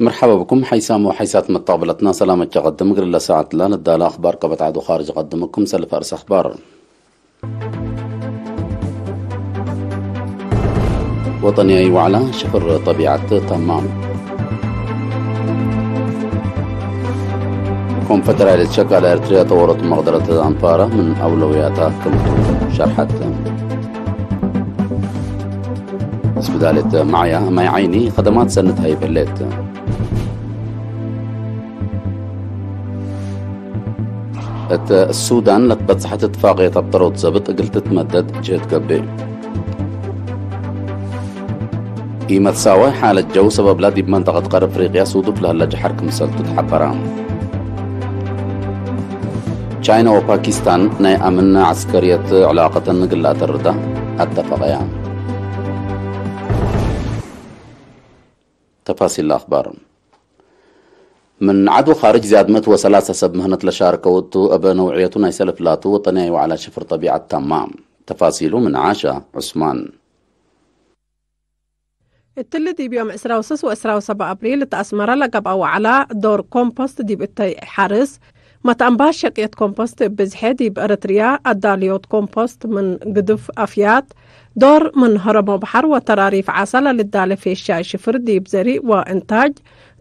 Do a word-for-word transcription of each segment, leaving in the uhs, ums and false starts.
መርሐባ ብኩም ሐይሳም ወሐይሳት መተቅብለትና ሰላመ ቸቀድም እግል ለሰዓት ለልዳለ አኽባር ቀበት ዐዱ ኻርጅ ቀድምኩም ሰልፍ አርስ አኽባር። ወጠንያይ ወዕላ ሽፍር ጠቢዐት ተማም። ኮንፈደራልየት ሸቃለ ኤርትርያ ጠወሮት መቅደረት አንፋረ ምን አውለውያታ ክምቱ ሸርሐት። ስፒዳልየት ማዕያ ማይ ዓይኒ ከደማት ሰነት ሀይብ ህሌት። እት ሱዳን ለትበጽሐት እትፋቅየት አብጠሮት ዘብጥ እግል ትትመደድ ጅህድ ገብእ። ኢመትሳዋይ ሓለት ጀው ሰበብላ ዲብ መንጠቀት ቀር አፍሪቅያ ሱዱፍ ለህለ ጀሐር ክምሰልቱ ተሐበራ። ቻይና ወፓኪስታን ናይ አምን ዐስከርየት ዕላቀተን እግል ለአተርዳ አተፈቀያ። ተፋሲል ለአኽባር። ምን ዐዱ ኻርጅ ዝያድ ምእት ወሰላሰ ሰብ ምህነት ለሻርከው እቱ፣ እብ ነውዕየቱ ናይ ሰልፍ ላቱ ወጠንያይ ወዐላ ሽፍር ጠቢዐት ተማ። ተፋሲሉ ምን ዓሻ ዑስማን። እትሊ ዲብ ዮም ዕስራ ወስስ ወዕስራ ወሰብዕ አብሪል እት አስመረ ለገብአ ወዐላ ዶር ኮምፖስት ዲብ እተይ ሐርስ፣ መትአንባሽ ሸቅየት ኮምፖስት እብ ብዝሐ ዲብ ኤረትርያ፣ አዳልዮት ኮምፖስት ምን ግዱፍ አፍያት፣ ዶር ምን ሀረሞ በሐር ወተራሪፍ ዓሰ ለልዳለ ፌሻይ ሽፍር ዲብ ዘሪእ ወእንታጅ፣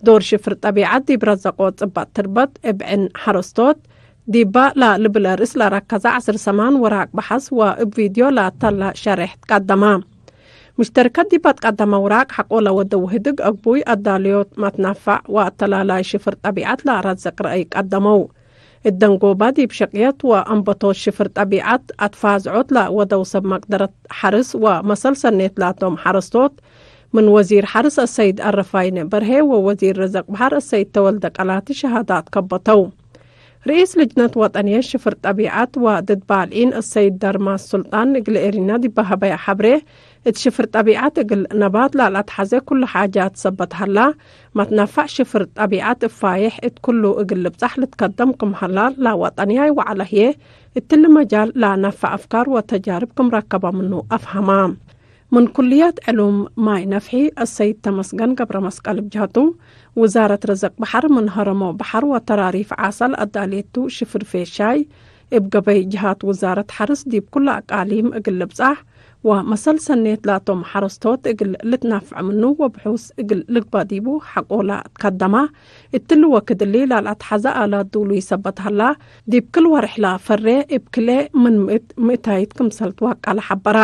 ዶር ሽፍር ጠቢዐት ዲብ ረዘቆ ጽበጥ ትርበት እብ ዕን ሐረስቶት፣ ዲባ ለልብል ርእስ ለረከዘ ዐስር ሰማን ወራቅ በሐስ ወእብ ቪድዮ ለአተለ ሸሬሕ ትቀደመ። ሙሽተርከት ዲብ አትቀደመ ውራቅ ሐቆ ለወደው ህድግ አግቡይ አዳልዮት መትናፋዕ ወአተላላይ ሽፍር ጠቢዐት ለአረዝቅ ረአይ ቀደመው። እት ደንጎበ ዲብ ሸቅየት ወአንበቶት ሽፍር ጠቢዐት አትፋዝዖት ለወደው ሰብ መቅደረት ሐርስ ወመሰል ሰኔት ላቶም ሐረስቶት ምን ወዚር ሐርስ አሰይድ አረፋይነ በርሄ ወወዚር ረዘቅ በሐር አሰይድ ተወልደ ቀላቲ ሸሃዳት ከበተው። ርኢስ ልጅነት ወጠንየት ሽፍር ጠቢዐት ወድድ ባልዒን አሰይድ ደርማስ ሱልጣን እግል ኤሪና ዲብ ሀበየ ሐብሬ፣ እት ሽፍር ጠቢዐት እግል ነባት ለለአትሐዜ ኩሉ ሓጃት ሰበት ሀላ፣ መትነፈዕ ሽፍር ጠቢዐት እብ ፋይሕ እት ኩሉ እግል ልብጻሕ ልትከደም ክም ሀላ ለወጠንያይ ወዐለ ህዬ፣ እትሊ መጃል ለነፈዕ አፍካር ወተጃርብ ክም ረከበ ምኑ አፍሀማ። ምን ኩልየት ዕሉም ማይ ነፍሒ አሰይድ ተመስገን ገብረመስቀል እብ ጀህቱ፣ ውዛረት ረዘቅ በሐር ምን ሀረሞ በሐር ወተራሪፍ ዓሰል አዳሌቱ ሽፍር ፌሻይ፣ እብ ገበይ ጀሃት ውዛረት ሐርስ ዲብ ኩለ አቃሊም እግል ልብጻሕ ወመሰል ሰኔት ላቶም ሐረስቶት እግል ልትናፈዕ ምኑ ወብሑስ እግል ልግበእ ዲቡ ሐቆ ለትከደማ። እትሊ ወክድ እሊ ለልአትሐዘ አላት ዱሉይ ሰበት ሀላ፣ ዲብ ክል ወርሕ ለፈሬ እብ ክልኤ ምን ምእት ምእታይት ክምሰል ትወቀለ ሐበራ።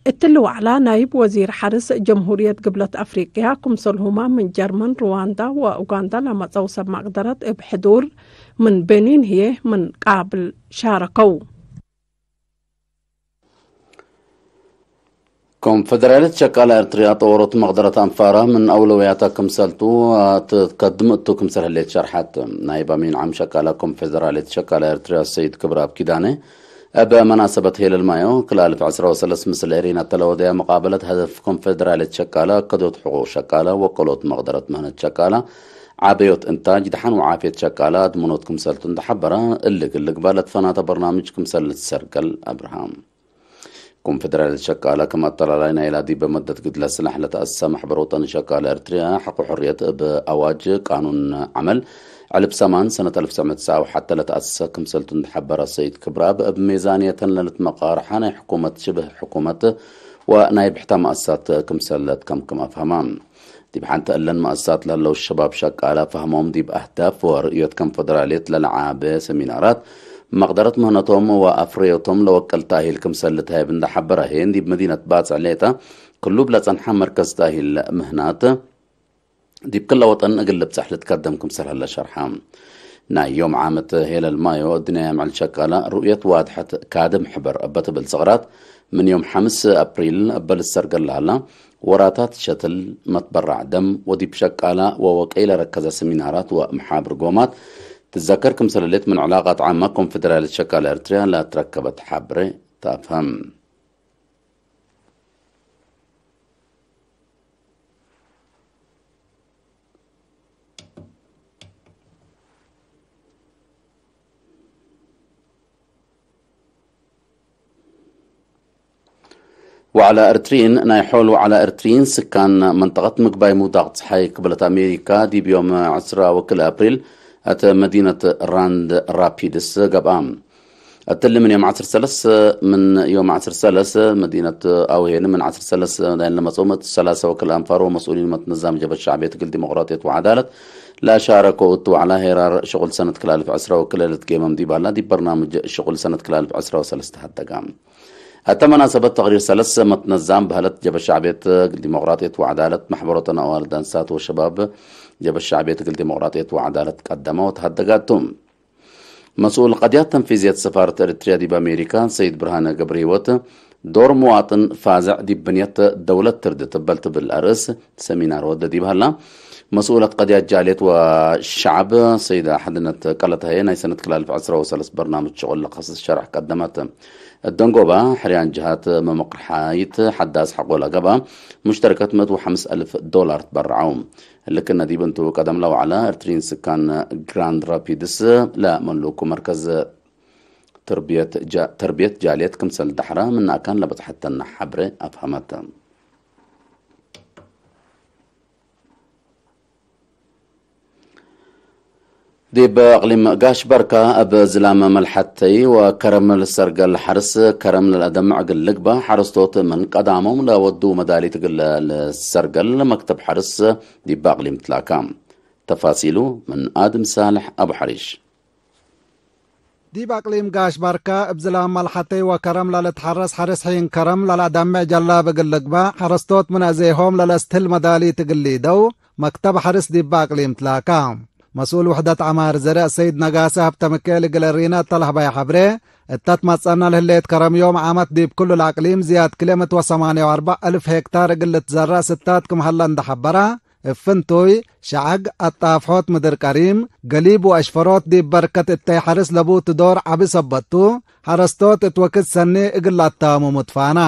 እትሊ ወዕላ ናይብ ወዚር ሐርስ ጀምሁርየት ግብለት አፍሪቅያ፣ ክምሰልሁመ ምን ጀርመን፣ ሩዋንዳ ወኡጋንዳ ለመጸው ሰብ መቅደረት እብ ሕዱር ምን ቤኒን ህዬ ምን ቃብል ሻረከው። ኮንፌደራልየት ሸቃለ ኤርትርያ ጠወሮት መቅደረት አንፋራ ምን አውለውያታ ክምሰልቱ ትትከድም እቱ ክምሰል ህሌት ሸርሐት። ናይብ አሚን ዓም ሸቃለ ኮንፌደራልየት ሸቃለ ኤርትርያ ሰይድ ክብረአብ ኪዳነ፣ እብ መናሰበት ሄለል ማዮ ክል አልፍ ዕስራ ወሰለስ ምስል ኤሪና እተ ለወደያ መቃበለት ሀደፍ ኮንፌደራልየት ሸቃለ፣ ከዶት ሕቁቅ ሸቃለ፣ ወቀሎት መቅደረት ምህነት ሸቃለ፣ ዓበዮት እንታጅ፣ ደሐን ወዓፍየት ሸቃለ አድምኖት ክምሰልቱ እንደ ሐበረ፣ እሊ እግል ልግበእ ለትፈናተ በርናምጅ ክምሰል ልትሰርገል አብርሃም። ኮንፌደራልየት ሸቃለ ክም አተላላይ ናይላ ዲበ መደት ግድለ ስላሕ ለተአሰ መሕበር ወጠኒ ሸቃለ ኤርትርያ ሐቆ ሕርየት እብ አዋጅ ቃኑን ዐመል ዕልብ ሰማን ሰነት አልፍ ወትሰዕ ምእት ወትስዓ ወሐተ ለተአሰሰ ክምሰልቱ እንደ ሐበረ ሰይድ ክብረአብ፣ እብ ሜዛንየተን ለልትመቃርሐ ናይ ሕኩመት፣ ሽብህ ሕኩመት ወናይ ብሕታ መአሳት ክምሰል ለትከምክም አፍሀማ። ዲብ ሐንተ እለን መአሳት ለህለው ሸባብ ሸቃለ ፈህሞም ዲብ አህዳፍ ወርእዮት ኮንፌደራልየት ለለዓበ ሰሚናራት፣ መቅደረት ምህነቶም ወአፍረዮቶም ለወቅል ተእሂል ክምሰል ልትሀይብ እንደ ሐበረ ህዬ፣ ዲብ መዲነት ባጽዕ ሌጠ ክሉ እብ ለጸንሐ መርከዝ ተእሂል ምህናት ዲብ ክለ ወጠን እግል ልብጸሕ ልትከደም ክምሰል ሀለ ሸርሐ። ናይ ዮም ዓመት ሄለል ማዮ እድንያይ አምዕል ሸቃለ ሩእየት ዋድሐት ካድም ሕበር እበ ትብል ጽቅራት፣ ምን ዮም ሐምስ አፕሪል እበ ልትሰርገል ለሀላ ወራታት ሸትል፣ መትበራዕ ደም ወዲብ ሸቃለ ወወቀይ ለረከዘ ሰሚናራት ወመሓብር ጎማት ትዘከር ክምሰል ህሌት ምን ዕላቃት ዓመ ኮንፌደራልየት ሸቃለ ኤርትርያ ለትረከበት ሐብሬ ተአፍሀም። ወዐለ ኤርትርዪን፣ ናይ ሖል ወዐለ ኤርትርዪን ስካን መንጠቀት ምግባይ ምውዳቅ ጸሓይ ቅብለት አሜሪካ ዲብ ዮም ዕስራ ወክልኤ አፕሪል እት መዲነት ራንድ ራፒድስ ገብአ። እትሊ ምን ዮም ዐስር ሰለስ፣ ምን ዮም ዐስር ሰለስ መዲነት አውሄን ምን ዐስር ሰለስ ናይን ለመጽኡ ምእት ሰላሰ ወክልኤ አንፋር ወመስኡሊን መትነዛም ጀብሀት ሸዕብየት እግል ዲሞቅራጥየት ወዐዳለት ለአሻረከው እቱ ወዐለ ሄራር ሽቁል ሰነት ክልኤ አልፍ ዕስራ ወክልኤ ልትጌመም ዲብ ሀላ ዲብ በርናምጅ ሽቁል ሰነት ክልኤ አልፍ ዕስራ ወሰለስ ተሀደጋ። እተ መናሰበት ተቅሪር ሰለስ መትነዛም በህለት ጀብሀት ሸዕብየት እግል ዲሞቅራጥየት ወዐዳለት፣ መሕበሮተን አዋልድ አንሳት ወሸባብ ጀብሀት ሸዕብየት እግል ዲሞቅራጥየት ወዐዳለት ቀደመ ወተሀደጋ ቱ። መስኡል ቀድያት ተንፊዝየት ሰፋረት ኤሪትርያ ዲብ አሜሪካ ሰይድ ብርሃነ ገብረሂወት፣ ዶር መዋጥን ፋዝዕ ዲብ ብንየት ደውለት ትርድት እበል ትብል አርእስ ሰሚናር ወደ ዲብ ሀላ፣ መስኡለት ቀድያት ጃልየት ወሸዐብ ሰይድ አሕድነት ቀለትሀየ ናይ ሰነት ክልኤ አልፍ ዕስራ ወሰለስ በርናምጅ ሽቁል ለከስስ ሸርሕ ቀደመት። እት ደንጎባ፣ ሕርያን ጅሃት መመቅርሓይት ሐዳስ ሐቆ ለገብአ ሙሽተረከት ምእት ወሐምስ አልፍ ዶላር ትበረዐው። እሊ ክእነ ዲብ እንቱ ቀደም ለወዐለ ኤርትርዪን ስካን ግራንድ ራፒድስ ለመሉኩ መርከዝ ተርብየት ጃ-፣ ተርብየት ጃልየት ክምሰል ደሐረ ምን አካን ለበጽሐተነ ሐብሬ አፍሀመት። ዲብ አቅሊም ጋሽ በርካ እብ ዝላም መልሐተይ ወከረም ለሰርገል ሐርስ ከረም ለለአደምዕ እግል ልግበእ ሐረስቶት ምን ቀዳሞም ለወዱ መዳሊት እግል ልሰርገል መክተብ ሐርስ ዲብ አቅሊም ትላካ። ተፋሲሉ ምን አድም ሳልሕ አቡ ሐሪሽ። ዲብ አቅሊም ጋሽ ባርካ፣ እብ ዝላም መልሐተይ ወከረም ለልትሐረስ ሐርስ ሒን ከረም ለለአደምዕ ጀላብ እግል ልግበእ፣ ሐረስቶት ምን አዜሆም ለለአስትህል መዳሊት እግል ሊደው፣ መክተብ ሐርስ ዲብ አቅሊም ትላካ። መስኡል ውሕደት ዐማር ዘርእ ሰይድ ነጋሲ ሀብተሚካኤል እግል እሪነ እተ ለህበየ ሐብሬ፣ እተ ትመጸነ ለህሌት ከረም ዮም ዓመት ዲብ ክሉ ለአቅሊም ዝያድ ክልኤ ምእት ወሰማንየ ወአርበዕ አልፍ ሄክታር እግል ልትዘረእ ስታት ክም ሀለ እንደ ሐበረ፣ እብ ፍንቱይ፣ ሸዐግ፣ አጣፍሖት ምድር ቀሪም፣ ገሊብ ወአሽፈሮት ዲብ በርከት እተይ ሐርስ ለቡ ትዶር ዐቢ ሰበት ቱ፣ ሐረስቶት እት ወክድ ሰኒ እግል ለአታምሙ ትፋና።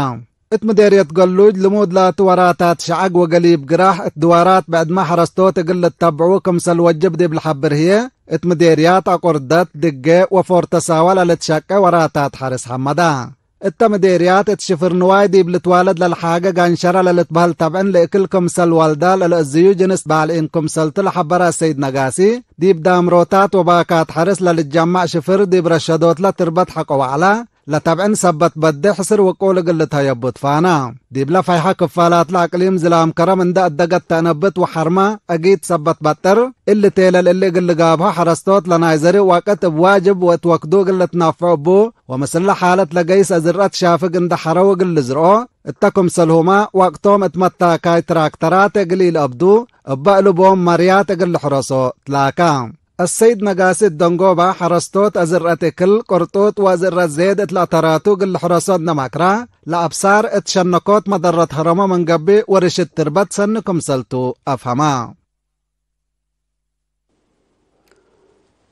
እት ምዴርየት ገሉጅ ልሙድ ላቱ ወራታት ሸዐግ ወገሊብ ግራሕ እት ድዋራት ብዕድመ ሐረስቶት እግል ልተብዑ ክምሰል ወጅብ ዲብ ለሐብር ህዬ፣ እት ምዴርያት አቁርደት፣ ድጌ ወፎርተ ሳዋ ለልትሸቄ ወራታት ሐርስ ሐመዳ። እተ ምዴርያት እት ሽፍር ንዋይ ዲብ ልትዋለድ ለልሓገ ጋንሸረ ለልትበህል ተብዕን ለእክል ክምሰል ወልዳ ለልአዝዩ ጅንስ ባልዒን ክምሰልቱ ለሐበረ ሰይድ ነጋሲ፣ ዲብ ዳምሮታት ወባካት ሐርስ ለልትጀመዕ ሽፍር ዲብ ረሸዶትለ ትርበት ሐቆ ወዐለ ለተብዕን ሰበት በዴ ሕስር ውቁል እግል ልትሀየቡ ትፋና። ዲብለ ፈይሐ ክፋላት ለአቅሊም ዝላም ከረም እንደ አደገት ተአነብት ወሐርመ አጊት ሰበት በጥር፣ እሊ ቴለል እሊ እግል ልጋብሖ ሐረስቶት ለናይ ዘርእ ወቅት እብ ዋጅብ ወእት ወክዱ እግል ልትነፍዑ እቡ፣ ወምስለ ሓለት ለገይስ አዝረአት ሻፍግ እንደ ሐረው እግል ልዝርኦ፣ እተ ክምሰልሁመ ወቅቶም እት መታካይ ትራክተራት እግል ኢለአብዱ፣ እበ እልቦም መርያት እግል ልሕረሶ ትላካ። አሰይድ ነጋሲ እት ደንጎባ ሐረስቶት አዝረአት እክል፣ ቅርጡጥ ወአዝረአት ዜድ እት ለአተራቱ እግል ልሕረሶ እንደ መክራ፣ ለአብሳር እት ሸነኮት መደረት ሀረሞ ምን ገብእ ወርሽድ ትርበት ሰኒ ክምሰልቱ አፍሀማ።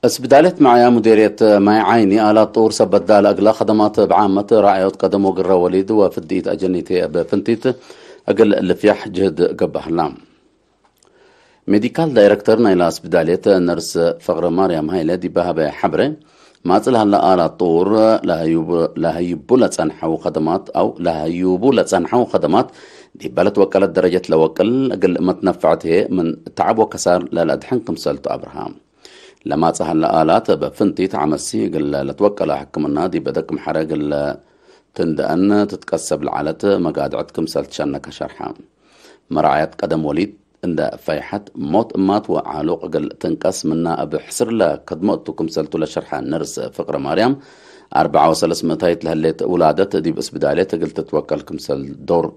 እስብዳሌት መዕያ ሙዴርየት ማይ ዓይኒ አላት ጡር ሰበት ዳለ እግለ ከደማት እብ ዓመት ራዕዮት ቀደም ወግረ ወሊድ ወፍድኢት አጀኒቴ እብ ፍንቲት እግል ልፍያሕ ጅህድ ገብአ ህላ። ሜዲካል ዳይረክተር ናይለ እስብዳሌት ነርስ ፍቅረ ማርያም ሃይለ ዲበ ሀበ ሐብሬ፣ ማጽእ ለሀለ አላት ጡር ለሀዩቡ ለጸንሐው ከደማት አው ለሀዩቡ ለጸንሐው ከደማት ዲበ ለትወቀለት ደረጀት ለወቅል እግል መትነፈዐት ህዬ ምን ተዐብ ወከሳር ለለአድሕን ክምሰልቱ አብርሃ። ለማጽእ ሀለ አላት እብ ፍንቲት ዐመሲ እግል ለትወቀለ ሕክምና ዲብ ደቅም ሐረ እግል ትንደአን ትትቀሰብ ለዐለት መጋድዐት ክምሰል ትሸነከ ሸርሐ። መራዕያት ቀደም ወሊድ እንደ ፈይሐት ሞት እማት ወዓሉቅ እግል ትንቀስ ምና እብ ሕስር ለከድሞ እቱ ክምሰልቱ ለሸርሐ ነርስ ፍቅረ ማርያም፣ አርበዓ ወሰለስ ምእታይት ለህሌት ውላደት ዲብ እስብዳሌት እግል ትትወቀል ክምሰል ዶር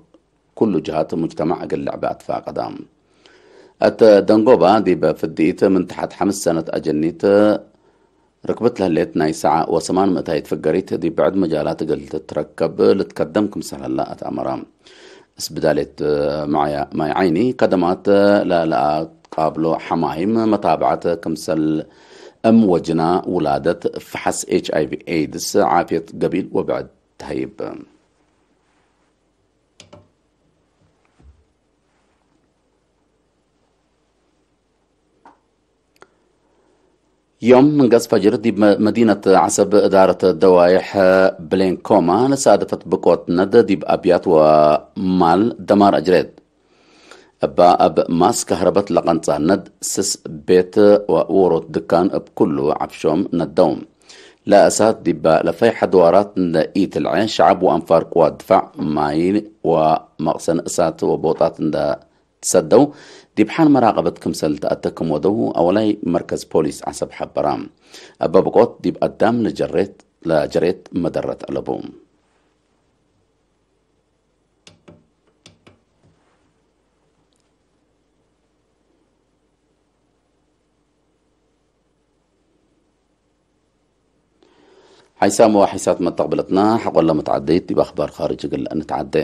ኩሉ ጅሃት ሙጅተማዕ እግል ልዕበ አትፋቀዳ። እት ደንጎባ ዲብ ፍድኢት ምን ተሐት ሐምስ ሰነት አጀኒት ርክብት ለህሌት ናይ ሰዓ ወሰማን ምእታይት ፍገሪት ዲብ ብዕድ መጃላት እግል ትትረከብ ልትከደም ክምሰል ሀላ አትአመረ። እስብዳሌት ማይ ዓይኒ ከደማት ለለአቃብሎ ሐማይም መታብዐት ክምሰል እም ወጅና ውላደት፣ ፈሐስ ኤች አይ ቪ ኤድስ፣ ዓፍየት ገቢል ወብዕድ ተሀይብ። ዮም ምንቀጽ ፈጅር ዲብ መ-፣ መዲነት ዐሰብ እዳረት ደዋይሕ ብሌንኮማ ለሳደፈት ብቆት ነድ ዲብ አብያት ወማል ደማር አጅሬት። እባ እብ ማስ ከህረበት ለቀንጻ ነድ ስስ ቤት ወዎሮት ድካን እብ ኩሉ ዐፍሾም ነደው። ለእሳት ዲበ ለፈይሐ ድዋራት እንደ ኢትልዐ፣ ሸዐብ ወአንፋር ቅዋት ድፋዕ ማይ ወመቅሰን እሳት ወቦጣት እንደ ትሰደው፣ ዲብ ሓል መራቀበት ክምሰል ተአተ ክም ወደው አወላይ መርከዝ ፖሊስ ዐሰብ ሐበራ። እበ ብቆት ዲብ አዳም ለጀሬት፣ ለጀሬት መደረት አለቡ። ሓይሳም ወሓይሳት መተቅብለትና፣ ሐቆለ መትዓደይት ዲብ አኽባር ካርጅ እግል እንትዓደ።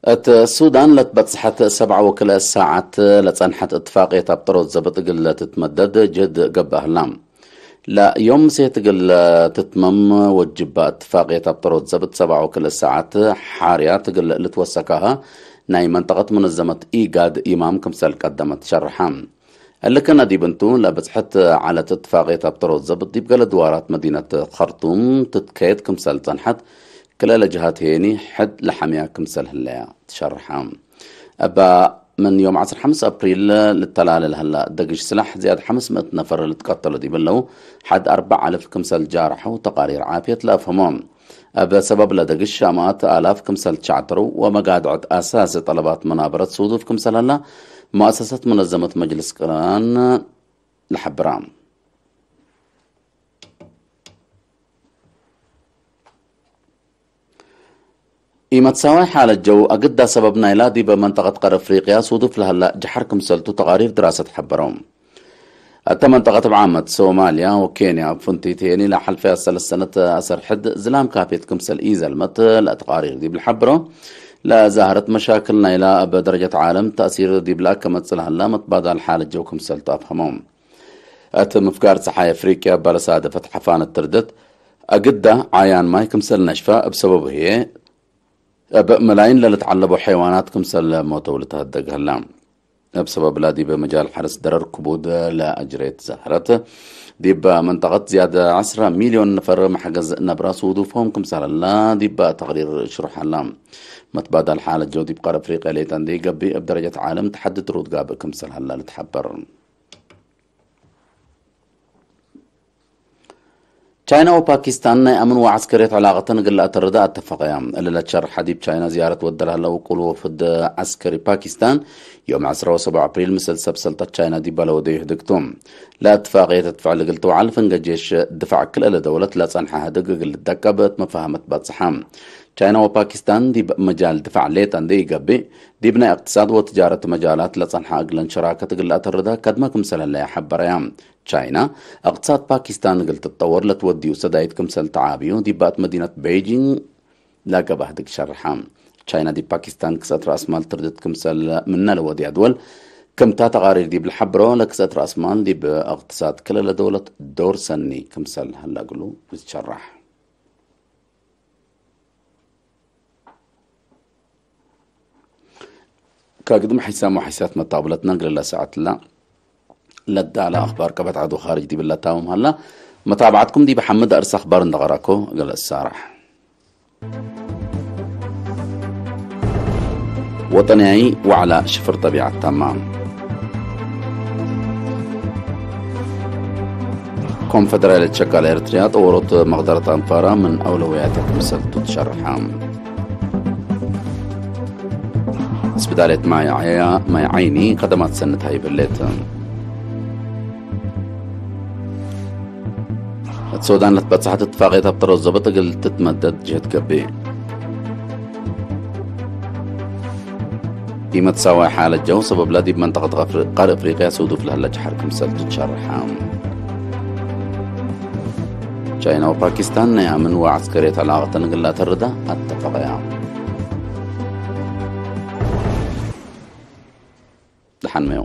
እት ሱዳን ለትበጽሐት ሰብዓ ወክልኤ ሳዐት ለጸንሐት እትፋቅየት አብጠሮት ዘብጥ እግል ለትትመደድ ጅህድ ገብእ ህላ። ለዮም ምሴት እግል ትትመም ወጅባ እትፋቅየት አብጠሮት ዘብጥ ሰብዓ ወክልኤ ሳዐት ሓርያት እግል ልትወሰካሀ ናይ መንጠቀት ሙነዘመት ኢጋድ ኢማም ክምሰል ቀደመት ሸርሐ። እሊ ክነ ዲብ እንቱ፣ ለብጽሐት ዐለት እትፋቅየት አብጠሮት ዘብጥ ዲብ ገሌ ድዋራት መዲነት ከርቱም ትትከየድ ክምሰል ጸንሐት፣ ክልኤ ለጀሃት ሄኒ ሕድ ለሐምያ ክምሰል ህለያ ትሸርሐ። እባ ምን ዮም ዐስር ሐምስ አፕሪል ልተላለ ለህላ ደግሽ ስላሕ ዝያድ ሐምስ ምእት ነፈር ልትቀተሉ ዲብ ህለው፣ ሐድ አርበዕ አልፍ ክምሰል ጃርሐው ተቃሪር ዓፍየት ለአፍህሞ። እብ ሰበብ ለደግሽ አማት አላፍ ክምሰል ቻዕተሩ ወመጋድዐት አሳስ ጠለባት መናበረት ሱዱፍ ክምሰል ሀላ፣ መአሰሰት መነዘመት መጅልስ ቅራን ለሐብራ። ኢመትሳዋይ ሓለት ጀው አግዳ ሰበብ ናይላ ዲበ መንጠቀት ቀር አፍሪቅያ ሱዱፍ ለሀላ ጀሐር ክምሰልቱ ተቃሪር ድራሰት ሐበረው። እተ መንጠቀት እብ ዓመት ሶማልያ ወኬንያ እብ ፍንቲት ሄኒ ለሐልፈያ ሰለስ ሰነት አሰር ሕድ ዝላም ካፌት ክምሰል ኢዘልመት ለተቃሪር ዲብ ለሐብሮ፣ ለዛህረት መሻክል ናይላ እብ ደረጀት ዓለም ተእሲር ዲብ ለአከመጽእ ለሀላ መትባዳል ሓለት ጀው ክምሰልቱ አፍሀመው። እት ምፍጋር ጸሓይ አፍሪቅያ እበ ለሳደፈት ሐፋነት ትርደት አግዳ ዓያን ማይ ክምሰል ነሽፈ፣ እብ ሰበቡ ህዬ እብ መላይን ለልትዐለቦ ሐይዋናት ክምሰል ሞተው ልትሀደግ ህላ። እብ ሰበብላ ዲበ መጃል ሐርስ ደረር ክቡድ ለአጅሬት ዘህረት። ዲብ መንጠቀት ዝያድ ዐስረ ሚልዮን ነፈር መሕገዝ ነብረ ሱዱፎም ክምሰል ህላ ዲብ ተቅሪር ሽሩሕ ሀላ። መትባዳል ሓለት ጀው ዲብ ቀር አፍሪቅያ ሌጠ እንዴ ገብእ እብ ደረጀት ዓለም ተሐዲ ትሩድ ጋብእ ክምሰል ሀላ ልትሐበር። ቻይና ወፓኪስታን ናይ አምን ወዐስከርየት ዕላቀተን እግል ለአተርደ አተፈቀያ። እሊ ለትሸርሐ ዲብ ቻይና ዝያረት ወደ ለህለ ውቁል ወፍድ ዐስከሪ ፓኪስታን፣ ዮም ዐስረ ወሰብዕ አፕሪል ምስል ሰብ ሰልጠት ቻይና ዲበ ለወደዩ ህድግ ቱ። ለእትፋቅየት እት ፍዕል እግል ትውዓል፣ ፍንገ ጄሽ ድፋዕ ክልኤ ለደውለት ለጸንሐ ህድግ እግል ልደቀብ እት መፋሀመት በጽሐ። ቻይና ወፓኪስታን ዲብ መጃል ድፋዕ ሌጠ እንዴ ኢገብእ፣ ዲብ ናይ እቅትሳድ ወትጃረት መጃላት ለጸንሐ እግለን ሸራከት እግል ለአተርደ ከድመ ክምሰል ህለየ ሐበረያ። ቻይና፣ እቅትሳድ ፓኪስታን እግል ትጠወር ለትወድዩ ሰዳይት ክምሰል ተዓብዩ፣ ዲባት መዲነት ቤይጂንግ ለገብአ ህድግ ሸርሐ። ቻይና ዲብ ፓኪስታን ክስአት ረአስማል ትርድት ክምሰል ምነ ለወድያ ድወል፣ ክምታ ተቃሪር ዲብ ለሐብሮ፣ ለክስአት ረአስማል ዲብ እቅትሳድ ክልኤ ለደውለት ዶር ሰኒ ክምሰል ሀለ እግሉ ልትሸራሕ። ከግድም ሐይሳም ወሐይሳት መታብለትነ እግለ ሰዓትላ ለዳለ አኽባር ቀበት ዐዱ ኻርጅ ዲብለ ታምም ሀላ። መታብዐትኩም ዲብ ሐምድ አርስ አኽባር እንደ ቀራኮ እግለ እሳራሕ። ወጠንያይ ወዐላ ሽፍር ጠቢዐት ታማ። ኮንፈደራልየት ሸቃለ ኤረትርያ ጠወሮት መቅደረት አንፋራ ምን አውለውያተ ክምሰልቱ ትሸርሐ። ስብዳልየት ማይ ዐያ-፣ ማይ ዐይኒ ከደማት ሰነት ሀይብ ህሌት። እት ሶዳን ለትበጽሐት እትፋቅየት አብጠሮት ዘብጥ እግል ትትመደድ ጅህድ ገብእ። ኢመትሳዋይ ሓለት ጀው ሰበብለ ዲብ መንጠቀት ቀር አፍሪቅያ ሱዱፍ ለህለ ጀሐር ክምሰል ትትሸርሐ። ቻይና ወፓኪስታን ናይ አምን ወዐስከርየት ዐላቀተን እግል ለአተርዳ አተፈቀያ። ደሐንመዩ።